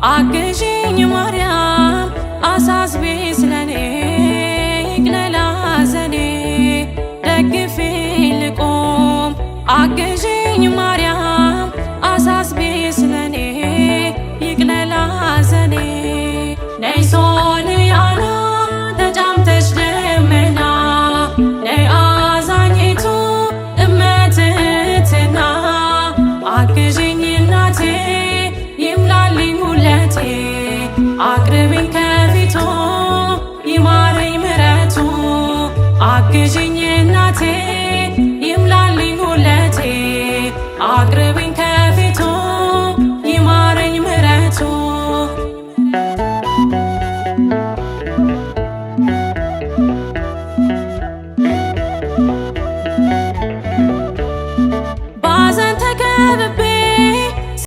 አግዥኝ ማርያም አሳስቢ ስለኔ ይቅለል ሐዘኔ ደግፊ ልቁም። አግዥኝ ማርያም አሳስቢ ስለኔ ይቅለል ሐዘኔ። ነይ ሶልያና ተጫምተሽ ደመና፣ ነይ አዛኝቱ እመትትና፣ አግዥኝ እናቴ ይምላልኝ ሙለቴ፣ አቅርቢኝ ከፊቱ ይማረኝ ምረቱ፣ አግዥኝ እናቴ።